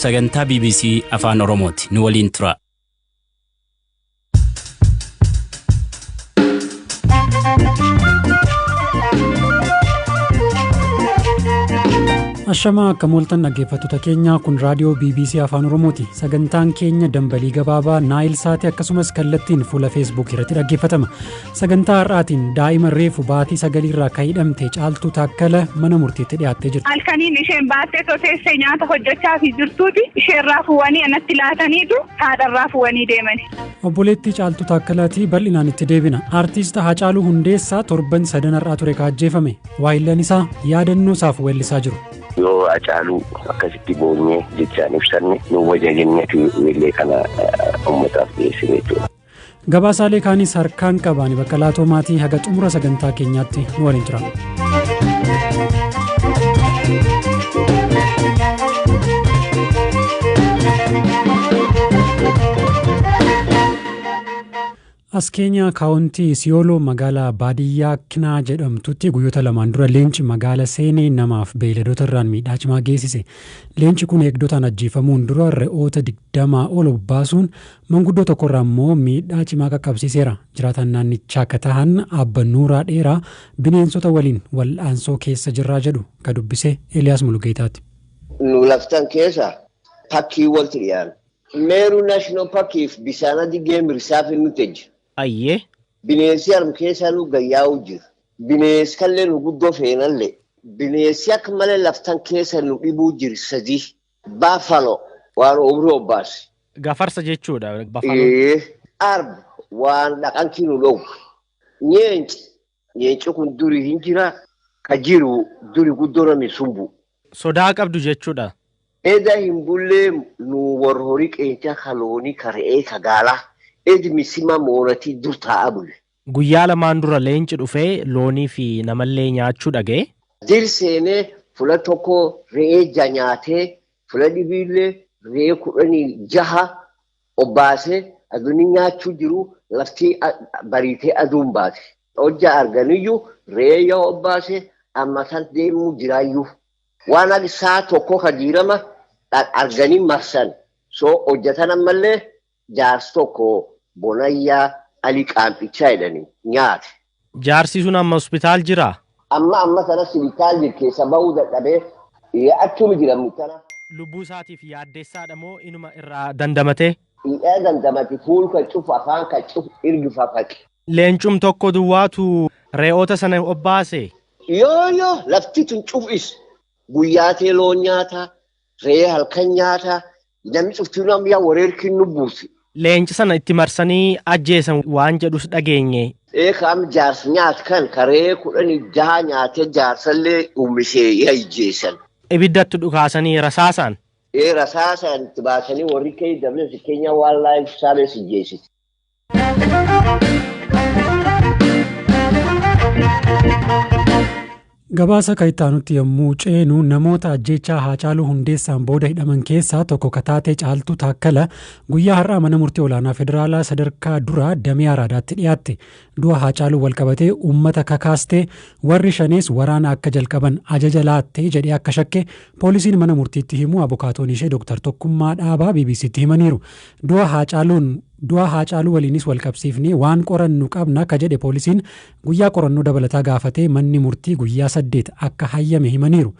Sagantaa BBC Afaan Oromooti. Nu waliin tura. Ashamaa akka mooltan dhaggeeffattoota keenya, kun raadiyoo BBC Afaan Oromooti. Sagantaan keenya dambalii gabaabaa Naayil Saatii akkasumas kallattiin fuula Feesbuuk irratti dhaggeeffatama. Sagantaa har'aatiin daa'ima reefu baatii 9rraa kan hidhamte Caaltuu Taakkala mana murtiitti dhiyaattee jirti. Halkaniin isheen baattee teessee nyaata hojjechaa fi jirtuuti isheerraa fuwanii anatti laataniitu haadharraa fuwanii deemani. Obboleettii Caaltuu Taakkalaatii bal'inaan itti deebina. Aartist Haacaaluu Hundeessaa torban sadan har'aa ture ka ajjeefame. Waayillan isaa yaadannoo isaaf weellisaa jiru. Yoo Hacaaluu akkasitti boonyee jechaan ibsanne nu wayya jenneeti weellee kana uummataaf dhiyeessine jechuudha. Gabaasaalee kaanis harkaan qabaani Baqqalaa Toomaatii haga xumura sagantaa keenyaatti nu waliin tura. As Keeniyaa kaawuntii Isiyooloo magaalaa baadiyyaa Kinaa jedhamtutti guyyoota lamaan dura leenci magaala seenee namaaf beeyladoota irraan miidhaa cimaa geessise. Leenci kun eegdotaan ajjeefamuun dura re'oota 20 ol obbaasuun manguddoo tokkorraa immoo miidhaa cimaa qaqqabsiiseera. Jiraataan naannichaa akka tahan Abba Nuuraa Dheeraa bineensota waliin wal'aansoo keessa jirraa jedhu, ka dubbise Eeliyaas Mulugeetaati. Nu laftan keessa pakkii walti dhiyaan. Meru National Park fi Bisaanadi Game Reserve nuti ejja. Bineensi harm keessa nu gayyaa'u jira. Bineensi kallee nu guddoo feenallee. Bineensi akka malee laftan keessa nu dhibuu jira sadii. Buffalo waan umrii obbaase. Gafarsa jechuudha. Buffalo. Ee, arba waan dhaqanki nu dhoowwe. Nyeenci nyeenci kun durii hin jira. Ka jiru duri guddoo namni sumbu. Sodaa qabdu jechuudha. Eda hin bullee nu warra horii qeenca ka loonii ka re'ee ka gaalaa. Edi misima mooratii dur taa'aa bulle. Guyyaa lamaan dura leenci dhufee loonii fi namallee nyaachuu dhaga'e. Dir seenee fula tokko re'ee ja nyaatee fula dhibiillee re'ee 16 obbaasee aduun nyaachuu jiru lafti bariitee aduun baate. Hojja arganiyyuu re'ee yoo obbaase amma san deemuu jiraayyuu. Waan akka saa tokko ka diirama arganii marsan. So hojjetan ammallee jaarsi tokko Bonayyaa Ali Qaampichaa jedhanii nyaate. Jaarsi sun amma hospitaal jiraa? Amma sana sibitaal jiru keessa bahuu dadhabee achuma jira mucana. Lubbuu isaatiif yaaddeessaadha moo inuma irraa dandamatee? Hidhaa dandamate, fuul ka cufu, afaan ka cufu, irgi fafaqe. Leencum tokko duwwaatu re'oota sana obbaase. Yoo lafti tun cufis guyyaatee loon nyaata, re'ee halkan nyaata, namni cuftuu namni yaa wareerki nu buusi. Leenci sana itti marsanii ajjeesan waan jedhus dhageenye. Ee, kaam jaarsi nyaata kan karee 16 nyaatee jaarsallee uummisee yaa ijjeessan. Ibiddatti dhukaasanii rasaasaan. Ee, rasaasaan itti baasanii warri KWS, Kenya Wildlife Service, ijjeessite. Gabaasa kan itti aanutti yommuu ceenu, namoota ajjeechaa Haacaaluu Hundeessaan booda hidhaman keessaa tokko kataatee Caaltuu Taakkala guyyaa har'aa mana murtii olaanaa federaalaa sadarkaa duraa damee Araadaatti dhiyaatte. Du'a Haacaaluu walqabatee uummata kakaastee, warri shanees waraana akka jalqaban ajaja laattee jedhee akka shakke poolisiin mana murtiitti himuu abukaatoon ishee Dooktar Tokkummaa Dhaabaa BBCtti himaniiru. Du'a Haacaaluu waliinis walqabsiifnee waan qorannu qabna akka jedhe poolisiin guyyaa qorannoo dabalataa gaafatee manni murtii guyyaa 8 akka hayyame himaniiru.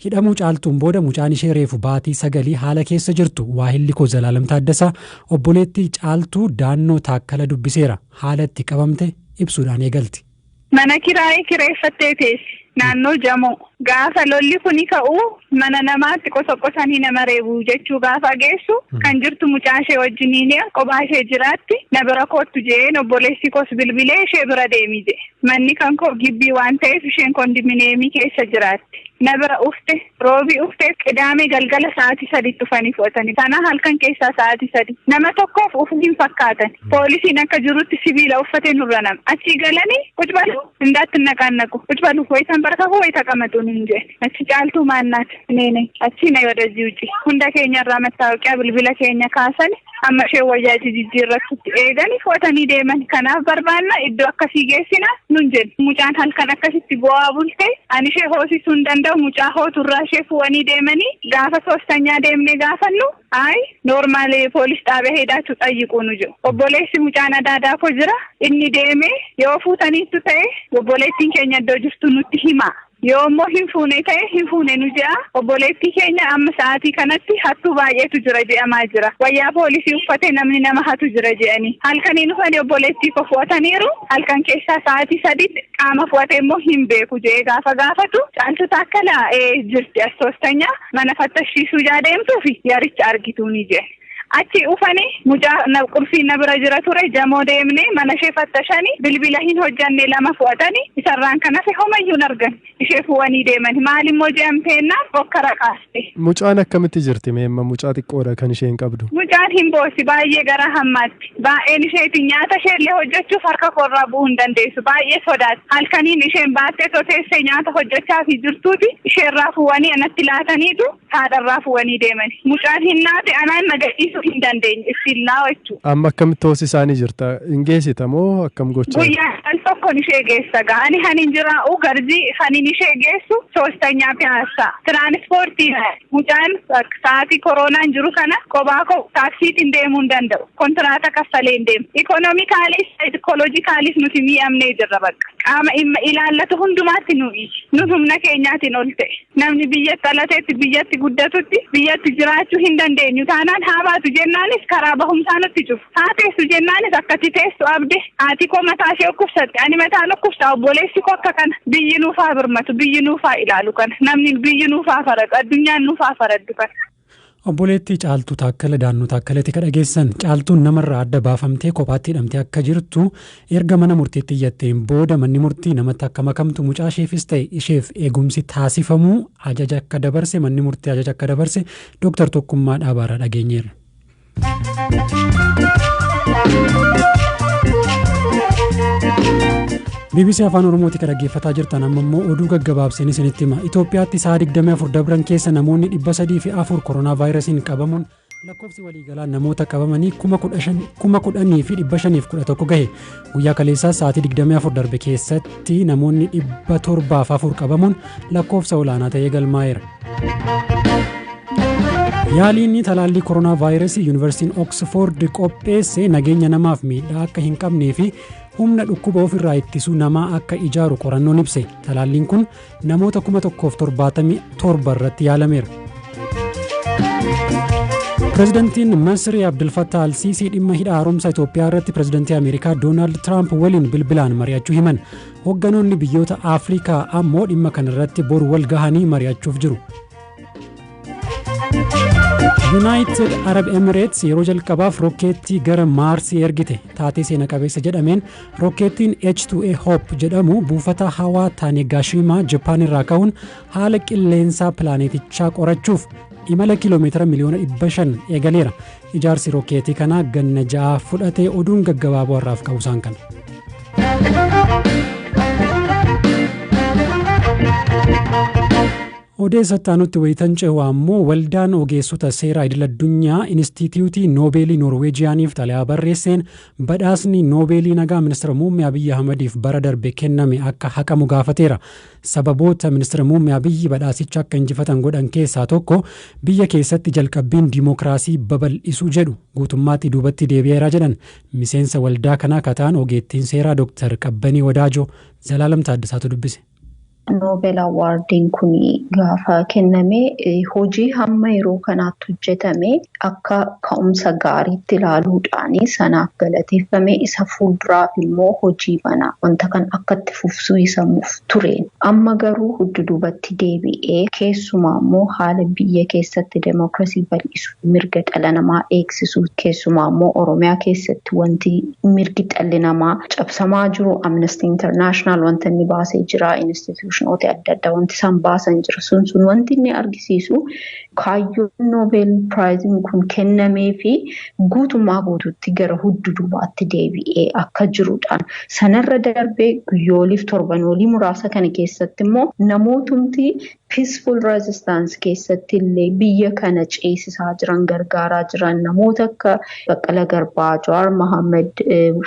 Hidhamuu Caaltuun booda mucaan ishee reefu baatii 9 haala keessa jirtu waahilli koo Zalaalam Taaddasaa obboleettii Caaltuu Daannoo Taakkala dubbiseera. Haala itti qabamte ibsuudhaan eegalti. Mana kiraayii kireeffattee teessi. Naannoo Jamoo. Gaafa lolli kuni ka'u mana namaatti qosoqosanii nama reebu jechuu gaafa geessu kan jirtu mucaa ishee wajjiniin kophaa ishee jiraatti, na bira kottu jeen obboleessi koos bilbilee ishee bira deemi jedhe. Manni kan koo gibbii waan ta'eef isheen kondominiyeemii keessa jiraatti. Na bira ufte, roobii ufte, Qidaamee galgala sa'aatii 3tti dhufanii fudhatanii. Sana halkan keessaa sa'aatii 3. Nama tokkoof ufuu hin fakkaatan. Poolisiin akka jirutti sibiila uffatee nurra nama. Achii galanii ቁጭ በሉ እንዳትነቃነቁ ቁጭ በሉ ወይ ተንበርከኩ ወይ ተቀመጡ ነው እንጂ achi Caaltuu ማናት? እኔ ነኝ። Achi ነይ ወደዚህ ውጪ። Hunda keenyarraa መታወቂያ bilbila keenya kaasani amma ishee wayyaa jijjiirrattutti eeganii fudhatanii deeman. Kanaaf barbaanna iddoo akkasii geessina nun jedhu. Mucaan halkan akkasitti bu'aa bulte ani ishee hoosisuu hin danda'u. danda'u mucaa hooturraa ishee fuwanii deemanii gaafa soostanyaa deemnee gaafannu ay normaal poolis xaabiyaa heedaachuu xayyiquu nu jiru. Obboleessi mucaan adaadaa koo jira inni deeme yoo fuutaniittu ta'e obboleettiin keenya iddoo jirtu nutti hima. Yoo immoo hin fuune ta'e hin fuune nu jedha. Obboleettii keenya amma sa'aatii kanatti hattuu baay'eetu jira jedhamaa jira. Wayyaa poolisii uffatee namni nama hatu jira jedhanii. Halkaniin dhufanii obboleettii koo fu'ataniiru. Halkan keessaa sa'aatii 3 qaama fu'ate immoo hin beeku jedhee gaafa gaafatu Caaltuu Taakkalaa jirti as soostanyaa mana fattashiisuu deemtuufi yaricha argituu ni jedhe. Achi ufanii mucaa qulfii na bira jira ture jamoo deemnee mana ishee fattashanii bilbila hin hojjanne 2 fu'atanii isarraan kan hafe homayyuu hin argan ishee fu'anii deeman maal immoo jedhamteennaan okkara kaaste. Mucaan akkamitti jirti meemma mucaa xiqqoodha kan isheen qabdu? Mucaan hin boossi baay'ee gara hammaatti baay'een isheetiin nyaata isheellee hojjechuuf harka korraa bu'uu hin dandeessu baay'ee sodaatti halkaniin isheen baattee toteessee nyaata hojjechaa fi jirtuuti isheerraa fu'anii anatti laataniitu haadharraa fu'anii deeman mucaan hin naate anaan na gadhiisu hin dandeenye ittiin laawachuu. Amma akkamitti hoosi isaanii jirta? Hin geessita moo akkam gochaa? Guyyaa al tokkoon ishee geessa ga'anii hanin jiraa'u garjii hanin ishee geessu soostanyaa piyaassaa. Tiraanispoortii mucaan sa'aatii koronaan jiru kana kophaa koo taaksiitiin deemuu hin danda'u. Kontiraata kaffalee hin deemu. Ikonoomikaalis saayikoloojikaalis nuti miidhamnee jirra bakka. Qaama ilaallatu hundumaatti nuyi. Nu humna keenyaatiin ol ta'e. Namni biyyatti dhalateetti biyyatti guddatutti biyyatti jiraachuu hin dandeenyu taanaan haa baatu jennaanis karaa bahumsaa nutti cufu. Haa teessu jennaanis akkatti teessu abde haati koo mataa ishee dhukkubsatte ani mataan dhukkubsa obboleessi koo akka kana biyyi nuufaa birmatu biyyi nuufaa ilaalu kana namni biyyi nuufaa faradhu addunyaan nuufaa faraddu kana. Obboleettii Caaltuu Taakkala Daannoo Taakkaleetti kan dhageessan Caaltuun namarraa adda baafamtee kophaatti hidhamtee akka jirtu erga mana murtiitti iyyatteen booda manni murtii namatti akka makamtu mucaa isheefis ta'e isheef eegumsi taasifamuu ajaja akka dabarse manni murtii ajaja akka dabarse Dooktar Tokkummaa Dhaabaarraa dhageenyeerra. BBC Afaan Oromooti kan dhaggeeffataa jirtan amma immoo oduu gaggabaabseen isinitti hima. Itoophiyaatti sa'a 24 dabran keessa namoonni 304 koronaa vaayirasiin qabamuun lakkoofsi waliigalaa namoota qabamanii 10,511 gahe. Guyyaa kaleessaa sa'aatii 24 darbe keessatti namoonni 704 qabamuun lakkoofsa olaanaa ta'ee galmaa'eera. Yaaliin talaallii koronaa vaayirasii Yuunivarsiitiin Oksfoord qopheesse nageenya namaaf miidhaa akka hin qabnee fi humna dhukkuba ofirraa ittisuu namaa akka ijaaru qorannoon ibse. Talaalliin kun namoota 1077 irratti yaalameera. Pireezidantiin Masrii Abdul Fattah Al-Siisii dhimma hidha haaromsa Itoophiyaa irratti pireezidantii Ameerikaa Doonaald Tiraamp waliin bilbilaan mari'achuu himan. Hoogganoonni biyyoota Afrikaa ammoo dhimma kanarratti boru wal gahanii mari'achuuf jiru. United Arab Emirates yeroo jalqabaaf rokkeettii gara Maarsii ergite. Taatee seena qabeessa jedhameen rokkeettiin H2A Hope jedhamu buufata hawaa Tanegashimaa Japan irraa ka'uun haala qilleensaa pilaanetichaa qorachuuf imala kiiloomeetira miliyoona 500 eegaleera. Ijaarsi rokkeettii kanaa ganna 6 fudhatee oduun gaggabaaboo har'aaf qabu isaan kana. Odeessatti aanutti wayitan ce'u ammoo waldaan ogeessota seeraa idil-addunyaa Inistituutii Noobeelii Noorweejiyaaniif xalayaa barreesseen badhaasni Noobeelii nagaa ministeera muummee Abiyyi Ahmadiif bara darbe kenname akka haqamu gaafateera. Sababoota ministeera muummee Abiyyi badhaasicha akka injifatan godhan keessaa tokko biyya keessatti jalqabbiin diimokiraasii babal'isuu jedhu guutummaatti duubatti deebi'eera jedhan miseensa waldaa kanaa kataan ogeettiin seeraa Dooktar Qabbanii Wadaajoo Zalaalam Taaddasaatu dubbise. Noobel Awaardiin kun gaafa kenname hojii hamma yeroo kanaatti hojjetame akka ka'umsa gaariitti ilaaluudhaan sanaaf galateeffame isa fuulduraaf immoo hojii banaa wanta kan akka itti fufsiisamuuf tureen. Amma garuu dudduubatti deebi'ee keessumaa immoo haala biyya keessatti demookiraasii bal'isu mirga dhala namaa eegsisu keessumaa immoo Oromiyaa keessatti wanti mirgi dhalli namaa cabsamaa jiru Amnesty International wanta inni baasee jira instituushinoota adda addaa wanti isaan baasan jira sun wanti inni argisiisu kaayyoon Noobel Piraayiziin kun kennamee fi guutummaa guutuutti gara dudduubaatti deebi'ee akka jiruudhaan sanarra darbee guyyooliif torbanoolii muraasa kana keessatti immoo namootumti Peaceful resistance keessatti illee biyya kana ceesisaa jiran, gargaaraa jiran, namoota akka Baqqala Garbaa, Jawaar Mohaammed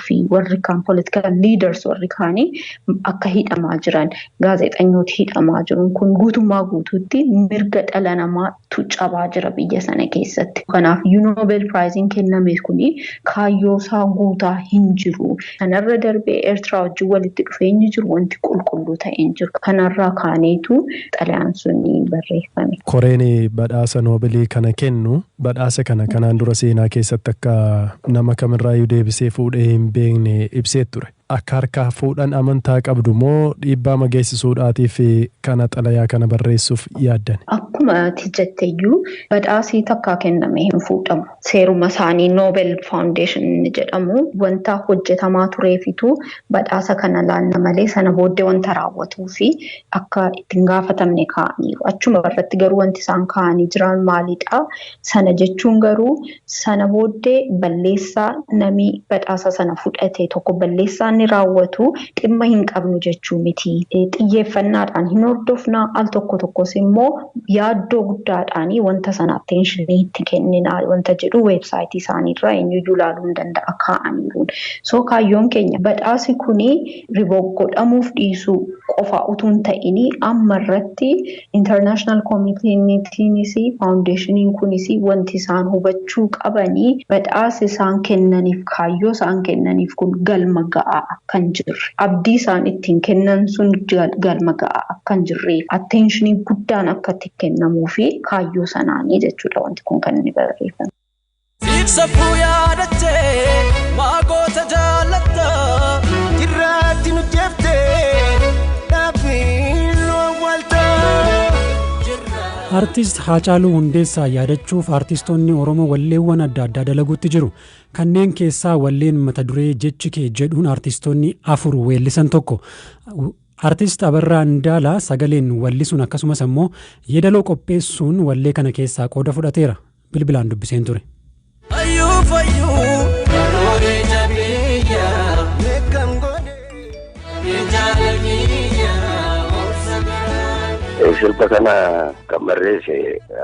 fi warri kaan, political leaders warri kaanii akka hidhamaa jiran, gaazexeessitooti hidhamaa jiran kun guutummaa guutuutti mirga dhala namaatu cabaa jira biyya sana keessatti. Kanaaf Nobel Prizeiin kenname kuni kaayyoo isaa guutaa hin jiru. Kanarra darbee Eertiraa wajjin walitti dhufeenyi jiru wanti qulqulluu ta'e hin jiru. Kanarraa kaaneetu xalayaan sun barreeffame. Koreen badhaasa Noobelii kana kennu badhaasa kana kanaan dura seenaa keessatti akka nama kamirraayyuu deebisee fuudhee hin beekne ibsee ture. Akka harkaa fuudhan amantaa qabdu moo dhiibbaa mageessisuudhaatiif kana xalayaa kana barreessuuf yaaddan? Akkuma ati jetteyyuu, badhaasii takkaa kenname hin fuudhamu. Seeruma isaanii Nobel Foundation jedhamu wanta hojjetamaa tureefitu badhaasa kana laanna malee sana booddee wanta raawwatuu fi akka ittiin gaafatamne kaa'aniiru. Achuma irratti garuu wanti isaan kaa'anii jiran maalidha? Sana jechuun garuu sana booddee balleessaa namni badhaasa sana fudhate tokko balleessaa inni raawwatu dhimma hin qabnu jechuu miti. Xiyyeeffannaadhaan hin hordofnaa, al tokko tokkos immoo yaaddoo guddaadhaan wanta sana attentionii itti kenninaa wanta jedhu weebsaayitii isaaniirraa eenyuyyuu ilaaluu hin danda'a kaa'aniiru. So kaayyoon keenya badhaasi kuni revoke godhamuuf dhiisuu qofa utuu hin ta'in, amma irratti international communityiinis foundationiin kunis wanti isaan hubachuu qabanii badhaasa isaan kennaniif, kaayyoo isaan kennaniif kun galma ga'aa akka hin jirre, abdii isaan ittiin kennan sun galma ga'aa akka hin jirreef attentionii guddaan akka itti kennamuu fi kaayyoo sanaanii jechuudha wanti kun kan inni barreeffame. Siif safuu yaadattee waaqota jaallatta Jirraatti nu jeeftee dhaabbiin nu awwaalta. Artist Haacaaluu Hundeessaa yaadachuuf artistoonni Oromoo walleewwan adda addaa dalaguutti jiru. Kanneen keessaa walleen mata duree "Jechi Kee" jedhuun artistoonni afur weellisan tokko. Artist Abarraa Indaalaa sagaleen wallisuun akkasumas ammoo yeedaloo qopheessuun wallee kana keessaa qooda fudhateera. Bilbilaan dubbiseen ture. Ayyuu fayyuu barooree jabeeyya Beekam godhee jaalaliyya obsa garaa. Sirba kana kan barreesse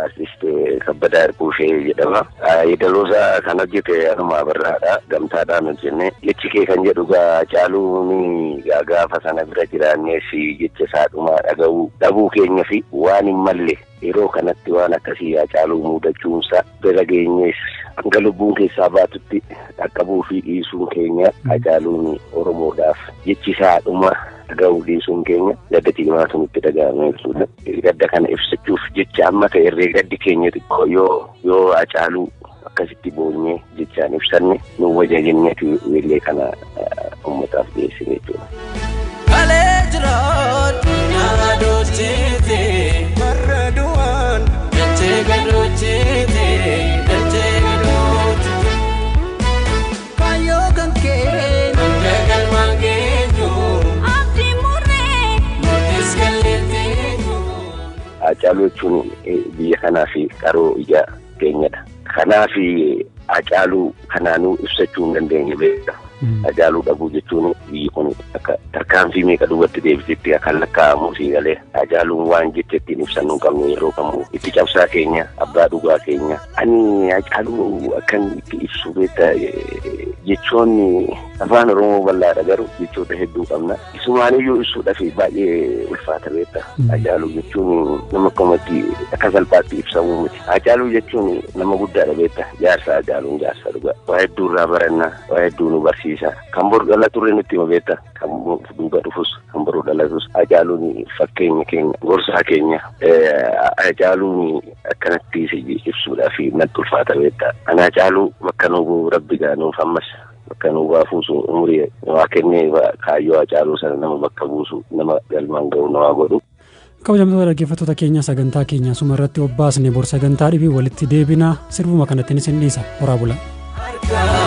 artist Kabbadaa Irbuushee jedhama. Yeedaloosaa kan hojjete anuma Abarraadha. Gamtaadhaan hojjenne. "Jechi Kee" kan jedhu Caaluun gaafa sana bira jiraannee fi jecha isaa dhumaa dhaga'uu dhabuu keenya fi waan hin malle yeroo kanatti waan akkasii Caaluu mudachuunsa bira geenyees hanga lubbuun keessaa baatutti dhaqqabuu fi dhiisuun keenya, Hacaaluun Oromoodhaaf jechi isaa dhuma dhaga'uu dhiisuun keenya gadda cimaatu nutti dhaga'ame jechuudha. Gadda kana ibsachuuf jecha amma ta'e irree gaddi keenya xiqqoo yoo Hacaaluu akkasitti boonyee jechaan ibsanne nu wayya jenneetu weellee kana uummataaf dhiyeessine jechuudha. Kalee jiraan yaadoocheete Warra du'aan dachee gadoocheete dachee gadoocheete. Kaayyoo kan kee Hanga galmaan geenyu Abdii murree nutis galleetteenyu. Hacaaluu jechuun biyya kanaa fi qaroo ija keenyadha. Kanaaf Hacaaluu kanaanuu ibsachuu hin dandeenye beekta. Hacaaluu dhabuu jechuun biyyi kun akka tarkaanfii meeqa duubatti deebitetti kan lakkaa'amu sii galee. Hacaaluun waan jecha ittiin ibsannu hin qabnu, yeroo kamuu itti cabsaa keenya, abbaa dhugaa keenya. Ani Hacaaluu akkan itti ibsu beekta, jechoonni afaan Oromoo bal'aadha, garuu jechoota hedduu qabna. Isumaaniyyuu ibsuudhaaf baay'ee ulfaata beekta. Hacaaluu jechuun nama akkamatti akka salphaatti ibsamuu miti. Hacaaluu jechuun nama guddaadha beekta. Jaarsa, Hacaaluun jaarsa dhugaa. Waa hedduu irraa baranna, waa hedduu nu barsiisa. Kan boru dhalatu nutti hima beekta. Kan duuba dhufus, kan boru dhalatus Hacaaluun fakkeenya keenya, gorsaa keenya. Hacaaluun akkanatti ibsuudhaaf natti ulfaata beekta. Ani Hacaaluu bakka nu rabbi gaanuuf ammas bakka nu baafuusu umurii waa kennee kaayyoo Hacaaluu sana nama bakka buusu, nama galmaan ga'u nama godhu. Kabajamtoota dhaggeeffattoota keenya, sagantaa keenya asuma irratti obbaasne. Bor sagantaa dhibii walitti deebina. Sirbuma kanatti isin dhiisa. Horaa bulaa. Harkaa.